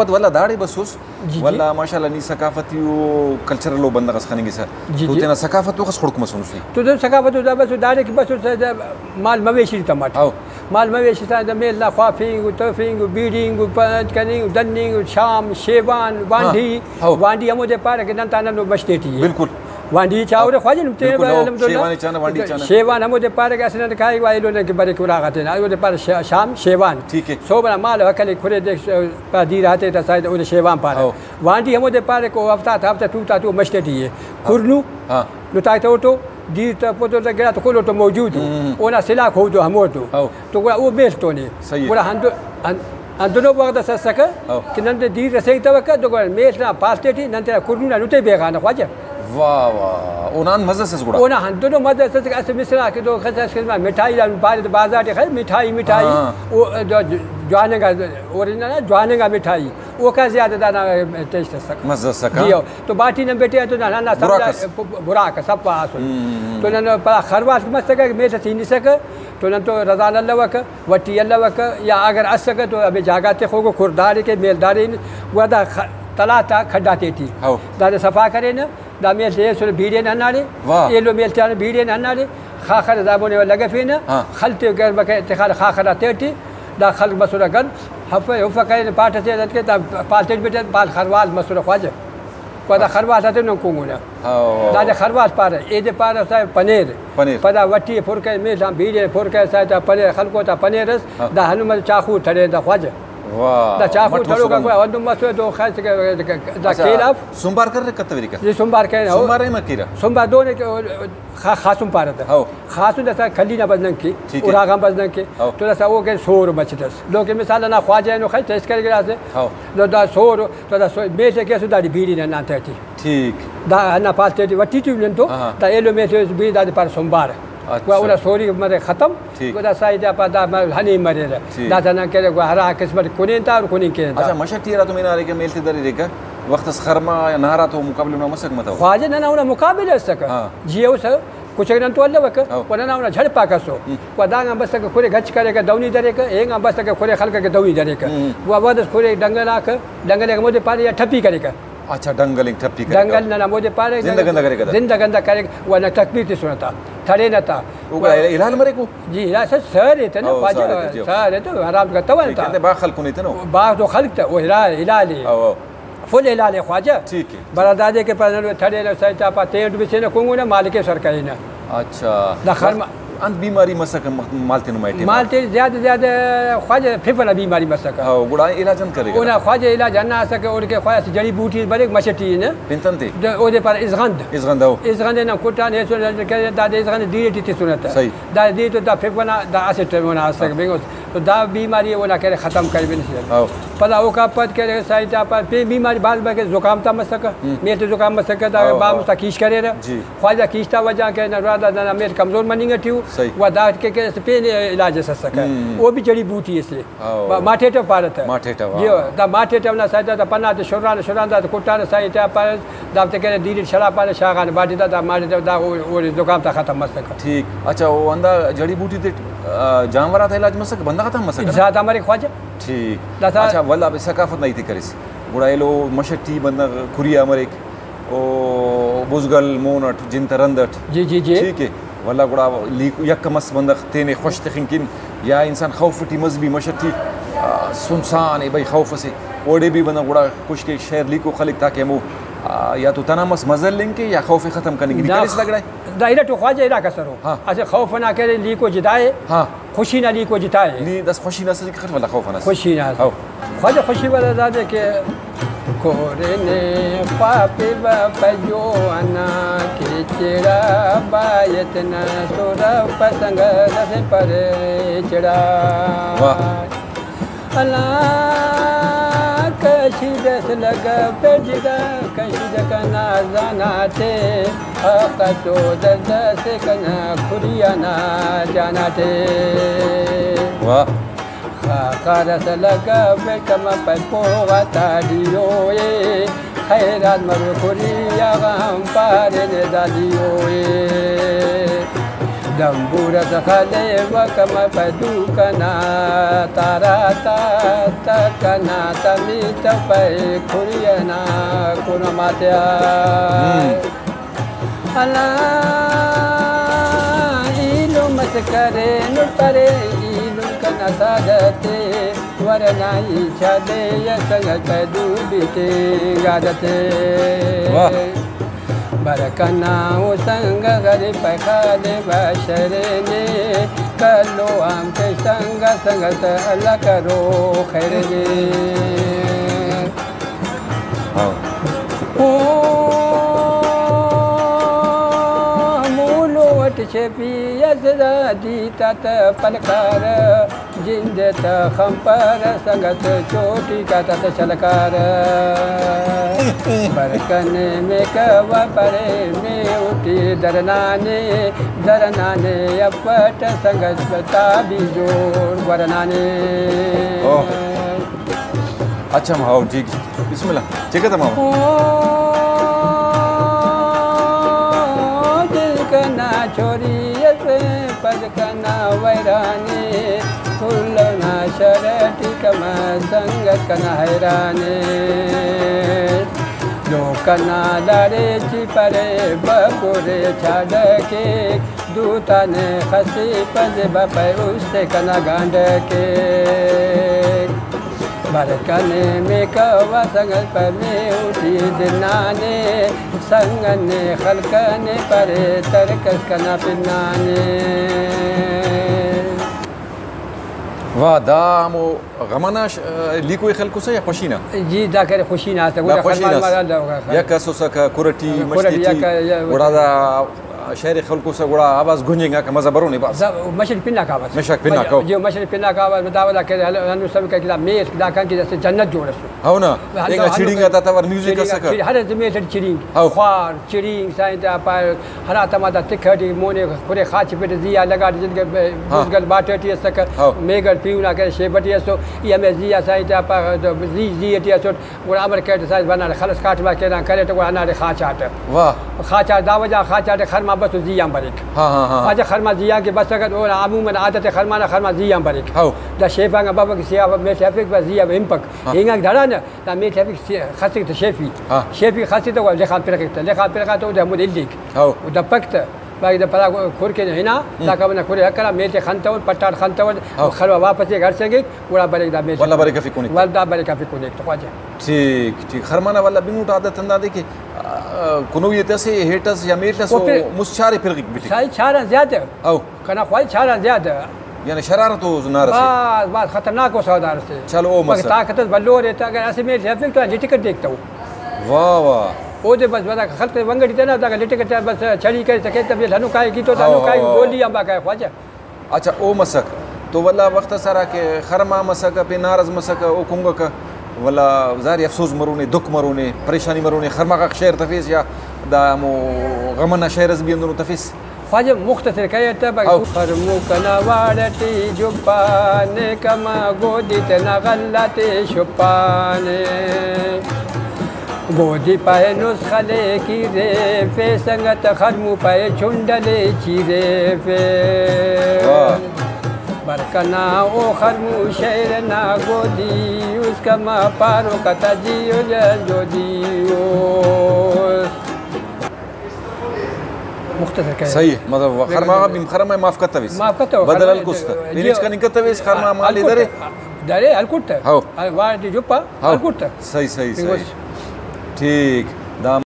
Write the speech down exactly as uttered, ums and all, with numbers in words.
پد ولدا داڑے بسوس، جی، جی۔ ولدا ماشاءاللہ نی ثقافتی و کلچرل و بندغ اس خننگسہ، جی، تو جی۔ تینا ثقافت وخس خڑک مسونس نی۔ تو تینا ثقافت و دا بس داڑے کہ بس مال مویشی ٹی تماٹ۔ ہاؤ۔ مال مویشی تا دا میل نا خوافنگ و تفنگ و بیڑینگ و پنچ کننگ و دننگ و شام، شیوان، ہاں، وانڈی۔ ہاؤ۔ وانڈی ہمودے پارہ کہ نن تا نن و مش تیٹی اے۔ بالکل۔ وانڈی چاہورے خواجہ نم تینے بالکل، ہاؤ۔ الحمدللہ۔ شیوان ئے چانہ، وانڈی ئے چانہ۔ شیوان ہمودے پارہ کہ اسہ نن کائک و ایلو نن کہ بریک اراغا تینا، ہمودے پارہ شا-، شام شیوان۔ ٹھیک ہے۔ صوب نا مال ہکل ئے کھرے دے، پا دیر آتے تا سائے اودے شیوان پارہ۔ ہاؤ۔ وانڈی ہمودے پارہ کہ او ہفتہ تا ہفتہ تو تا تو مش تیٹی اے۔ ہاؤ۔ کرنو، ہاں۔ نتائے تا اوٹو، دیر تا پوتو تا گڑا تو کل اوٹو موجود او۔ ہم۔ اونا سلاک ہودو ہمودو۔ ہاؤ۔ تو گڑا او میل تون اے۔ صحیح اے۔ گڑا ہندن، ہن-، ہندنو وخت اس اسکہ ہاؤ۔ کہ نن تے دیر رسینگتوکہ، تو گڑا میل نا پال تیٹی نن تینا کرنو نا نتے بیغانہ خواجہ۔ واہ واہ، اونا انت مزہ اس گڑا۔ اونا ہندنو مزہ اس کہ اسہ مثال آ کہ تو خس اس کہ مٹھائی دا پارے تو بازار ٹی خیر مٹھائی، مٹھائی۔ ہاں۔ او جو-، جواننگا، اوریجنل نا جواننگا مٹھائی۔ اوکا زیادہ دانا ٹیسٹ اسکہ۔ مزہ اسکہ۔ جی ہاں۔ تو باٹی نن بیٹے تو نن ہندا سمجھا براک اس۔ پ-، پ-، براک اس، صفا اسل۔ ہم، ہم، ہم۔ تو نن پدا خروال مسکہ، میل اس ہنسکہ، تو نن تو رزان الوکہ، وٹی الوکہ، یا اگر اسکہ تو ہمے جاگہ تخوکہ، کھر داڑے کہ میل داڑے ہنس، گڑا دا خ-، تلا تا کھڈ آتیٹی۔ ہو۔ دادے صفا کرینہ، دا میل تے ایسر بیڑینہ ہنداڑے، واہ۔ ایلو میل تیانہ بیڑینہ ہنداڑے، خاخر ئے دا مونے لگفینہ، ہاں۔ خل تے گرم کہ تخانہ خاخر آ تیٹی، دا خلق بسرہ گن، ہفہ، ہفہ کرینہ پاٹ ئسے انت کہ دا پال تیٹ بٹہ، پال خروال مسرہ خواجہ۔ پدا خروال آتے نن کنگنہ۔ ہاں۔ دادے خروال پارہ، ایدے پارہ سا پنیر۔ پنیر۔ پدا وٹی ئے پر کرے، میل آن بیڑی ئے پر کرے سا تا پنیر خلکو تا پنیر ئس، ہاں۔ دا ہندن مسہ چاخو تڑے دا خواجہ۔ واہ، دا چاخو مٹ تڑوکا مسنے۔ گڑا ہندن مسنے تو خیر سے دا اچھا، کیلاف۔ سنبار کرے کتویرے کا؟ جی، سنبار کرے، ہو۔ سنبار ایم کیرہ؟ سنبار دو نے کہ خا-، خاسن پارہ تہ۔ ہو۔ خاسن داسا کھلی نا بس نن کے، ٹھیک ہے۔ اراغان بس نن کے۔ ہو۔ تو داسا او کہ سور مچٹ ئس۔ لوگ کہ مثال نا خواجہ اینو خیر ٹیسٹ کرے گڑاسے۔ ہو۔ دا، دا سور، تو دا سور، میل تے کہ اسو داڑے بیڑی نا نان تیٹی۔ ٹھیک۔ دا ہندا پال تیٹی وٹی ٹی نن تو، ہاں، ہاں۔ دا ایلو میل تے بیڑی دادے پارہ سنبار۔ اچھا۔ گڑا اونا سوری مرے ختم۔ ٹھیک۔ گڑا سائیں تے آ پا دا ہنین مریرہ۔ ٹھیک۔ داسا نن کرے گڑا ہرا قسمت کنین تا اور کنین کینہ تا۔ اچھا، مش ٹی ہراتم ہنارے کہ میل تے دریرے کہ وخت اس خرما یا نہارا تو مقابلہ نا مسک متو؟ خواجہ ننا اونا مقابلہ اسکہ۔ ہاں۔ جی او سر، کچک نن تو الوکہ، ہاں۔ و ننا اونا جھڑپاک اسو۔ ہم۔ و دانگان بسکہ کھرے گچ کریکہ دونی دریکہ، اینگان بسکہ کھرے خلککہ دونی دریکہ۔ ہم۔ و وخت اس کھرے ڈنگل آکہ، ڈنگل آک ہمودے پارے یا ٹھپی کریکہ۔ اچھا، ڈنگل انگ ٹھپی کریکہ۔ ڈنگل ننا ہمودے پارے، زندہ گندہ کریکہ تہ۔ زندہ گندہ کریکہ، و نہ تکبیر تسنہ تا، تڑینہ تا۔ او گڑا ہلال مریک او؟ جی، ہلال سر، سر ایتہ نا او، خواجہ، سر ایتہ، جی۔ سر ایتہ، حرام کتوانہ ٹھیک تا۔ ہے، باغ خلک کنے تہ نو؟ باغ تو خلک تہ، او ہلال، ہلال اے۔ او، او۔ فل ہلال اے خواجہ۔ ٹھیک اے۔ برا دادے کہ پدا تڑینہ سائیں تا پا تینٹ بسینہ کنگنہ مالک ئے سر کرینہ۔ اچھا۔ دا خرما۔ انت بیماری مسکہ م-، مال تے نما ٹائم؟ مال تے زیادہ زیادہ خواجہ پھپھ ئنا بیماری مسکہ۔ ہاں، گڑا علاج انت کریکہ؟ اونا خواجہ علاج ہندا اسکہ، اوڑکہ خواجہ اسہ جڑی بوٹی بریک مش ٹی نا۔ پنتن تے؟ دا اودے پارہ ازغند۔ ازغند، ہو۔ ازغند ئے نن کٹانہ ایسر کرے، دادے ازغند ئے دیر ٹی تسنہ تہ۔ صحیح۔ دا دیر تو دا پھپھ ئنا دا اسٹ اونا اسکہ، ہاں۔ بینگس۔ تو دا بیماری اونا کرے ختم کرے بنس۔ ہاؤ۔ پدا اوکا پد کرے سائیں تا پد پین بیماری بھاز بریک زکام تا مسکہ، ہم۔ میل تے زکام مسکہ، دا ہاؤ، بھاز ہاؤ۔ مستا کیش کریرہ۔ جی۔ خواجہ کیش تا وجہ کہ ننا دا ننا میل کمزور مننگ ٹی او۔ صحیح۔ و دا کہ، کہ اسہ پین علاج اس اسکہ۔ ہم۔ او بھی جڑی بوٹی اسے۔ ہاؤ۔ ما-، ماٹھیٹو پارہ تہ۔ ماٹھیٹو، جی، ہاں۔ دا ماٹھیٹو نا سائیں تا پنا تے شرانہ، شرانہ دا کٹانہ سائیں تا پارہ۔ دافتے کرے دیر اٹ شراب پارے، شاغانے باٹی تا، دا ماڑے تا، دا او-، اوڑے زکام تا ختم مسکہ۔ ٹھیک۔ اچھا، او ہندا جڑی بوٹی تے، آ، جانور آتا علاج مسکہ، بندغ آتا ہم مسکہ نا؟ انسان آتا مریک خواجہ۔ ٹھیک۔ داسا اچھا، ولدا ثقافت نا ہیتے کریس۔ گڑا ایلو مش ٹی بندغ کھری آ مریک، او بزگل مون اٹ، جن تا رند اٹ۔ جی، جی، جی۔ ٹھیک ہے۔ ولدا گڑا لیکو یک مس بندغ تینے خوش تخنگ کن یا انسان خوف ٹی مس بھی مش ٹی، آ، سنسان ءِ بھئی، خوف اسے، اوڑے بھی بندغ گڑا کش کے شعر لیکو خلک تاکہ ہمو، آ، یا تو تنا مس مزل لنگ کے یا خوف ختم کننگ کہ دا کریس لگڑا ہے۔ دا ارٹو خواجہ ارا کسرو۔ ہاں۔ اسہ خوف نا کرے لیکو جدا ہے۔ ہاں۔ خوشی نا لیکو جتا ہے۔ نی دس خوشی نا اسہ خٹ والا خوف نا۔ خوشی نا۔ ہاں۔ خواجہ خوشی والا دادے کہ کورے نے خواپیوہ پہ جوان آ کہ چڑا بایت نہ سرپہ سنگت اسے پرے چڑا۔ واہ۔ الا کشید اس لگا پہ جدا کشید کنا زاناتے، حق سود دس کنا کھریانا جاناتے۔ واہ۔ خاخر اس لگا بے کم پہ پوغا تا ڈیو اے، خیرات مرو کھری آ غم پارینے دا ڈیو اے۔ لمبور اس خلیوہ کمپہ دوک ئنا، تارا تا تک ئنا تمیتہ پائے کھری ئنا کنم آتیا۔ ہم۔ ہلا ایلم اس کرینٹ پرے، ایلم کنا سادتے ورنائی چادے یا سنگت دو بیتنگ عادتے۔ واہ۔ برکنا او سنگ غریب پخالے بشرے نے، کلو آن پیشتنگ سنگت اللہ کرو خیر نے۔ ہاں۔ او مولو اٹ شیفی اس دا دیتا تا پلکار، جند تہ خمپر سنگت چوٹی کا تہ شلکار۔ برکنے میکہ و پرے میوٹی درنانے، درنانے اپٹ سنگت تابی جوڑ گورنانے۔ اوہ۔ اچھا، ہاؤ، ٹھیک، بسم اللہ، چیک ہے تمام۔ او دل کنا چھوری اس پد کنا ویرانے، کل نا شر ٹی کما سنگت کنا حیرانے۔ لوک کنا داڑے چی پرے بکورے چاڈکے، دوتانے خسی پزے بپے استے کنا گانڈکے۔ برکنے میکہ و سنگت پہ میوٹی دنانے، سنگنے خلکنے پرے ترکس کنا پنانے۔ واہ، دا ہمو غم ئنا ش-، لیکو ءِ خلکسہ یا خوشی نا؟ جی، دا کہ ارے خوشی نا اسہ، دا گڑا خوشی خرمان نا مال دا ہوگا۔ یک اسوسکہ کھر ٹی، ہاں، مش کھر ٹی ٹی، یک، یا، گڑا دا شعر ءِ خلکسہ، گڑا آواز گنجنگاکہ مزہ برونے بھاز۔ دا مش ٹی پناک آواز۔ مش آک پناک، ہو۔ جی، مش ٹی پناک آواز، دا ولا کہ ہل-، ہنو سمجھکہ دا میل دا کنکہ داسہ جنت جوڑ اسو۔ ہو نا؟ ہندا اینگا ہنو چڑینگ آتا تہ ور میوزک چڑینگ اسکہ۔ چڑ-، ہر میل ٹی چڑینگ۔ ہو۔ خوار، چڑینگ، سائیں تے آ پائے، ہرا تما دا تکہ ٹی مونے کھرے خاچ پٹ زی آ لگا ٹی جدگہ ہاں۔ بزگل باٹہ ٹی اسکہ، ہاں۔ میگڑ پیہنا کرے شیف ٹی اسو، ای ہمے زی آ سائیں تے آ پا زی، زی ٹی اسٹ، گڑا امر کریٹ سائیں بنا خلس کاٹ ما کینا کریٹ گڑا ہناڑے خاچاٹ۔ واہ۔ خاچاٹ دا وجہ خاچاٹ خرما بس زی آن بریک۔ ہاں، ہاں، ہاں۔ خواجہ خرما زی آن کہ بس اگر اونا عموماً عادت خرما نا خرما زی آن بریک۔ ہاؤ۔ دا شیف آنگا بابا کہ سیاہ میٹھے افک بس زی آ ہنپک۔ ہاں۔ اینگا دڑا نا دا میل ٹی افک سی-، خسک تہ شیفی۔ ہاں۔ شیفی خسک تہ گڑا لخان پرغک تہ، لخان پرغا تہ اودے ہمودے الیک۔ ہاؤ۔ او دپک تہ، باقی دا پدا کھر کن ہنا، ہم۔ داکا بندغ کھرے ہکرا میل تے خنتون، پٹاٹ خنتون، ہاؤ۔ خلوا واپس ایک ہرسنگک، گڑا بریک دا میل تے۔ ولدا بریک افی کنیک۔ ولدا بریک افی کنیک تہ خواجہ۔ ٹھیک، ٹھیک۔ خرمانہ ولدا بنگٹہ عادت ہندادے کہ، آ، کنوئی تے اسے ہیٹ اس یا میل اس او پھر مست چارے پرغک بٹک۔ سائیں چاران زیادہ۔ ہاؤ۔ کنا خواہش چاران زیادہ۔ یعنی شرارت او نار اسے۔ بھاز، بھاز خطرناک او سودار اسے۔ چلو، او بس مسئلہ۔ طاقت اس بھلو ارے تہ اگر اسہ میل تے افک تو جٹی کر دیک تو۔ واہ، واہ۔ اودے بس، بس خلق ونگڑی تینا داکا لٹک تہ بس چھڑی کرے تہ کیک تہ بس ہنو کائے گی تو ہاؤ، ہنو کائے ہاؤ، ہاؤ۔ گولی آنبار کائے خواجہ۔ اچھا، او مسک۔ تو ولدا وخت اس ہرا کہ خرما مسک، پین ناراض مسک، او کنگکہ۔ ولدا ظاہر افسوس مرونے، دکھ مرونے، پریشانی مرونے، خرما غاک شعر تفیس یا دا ہمو غم ئنا شعر اس بھی ہندنو تفیس۔ خواجہ مختصر کرے تہ بھائی۔ ہاؤ۔ خرمو کنا واڑ ٹی جھپانے، کما گودی تینا غلہ تے شپانے۔ گودی پائے نسخہ لے کیریفے، سنگت خرمو پائے چنڈلے چیریفے۔ واہ۔ بر کنا او خرمو شعر نا گودی اس، کما پارو کتا جیو جس جو جیوس۔ مختصر کرے۔ صحیح، مطلب، خرما غا بھیم خرما معاف کتویس۔ معاف کتو، بدل خرما ہلکس تہ۔ جی، پین ہچ کننگ کتویس، خرما مال ہلکٹ درے۔ تہ۔ درے، ہلکٹ تہ۔ ہاؤ۔ وارڈ جی جھپا، ہاؤ۔ ہلکٹ تہ۔ صحیح، صحیح، صحیح۔ بس۔ ٹھیک۔ دا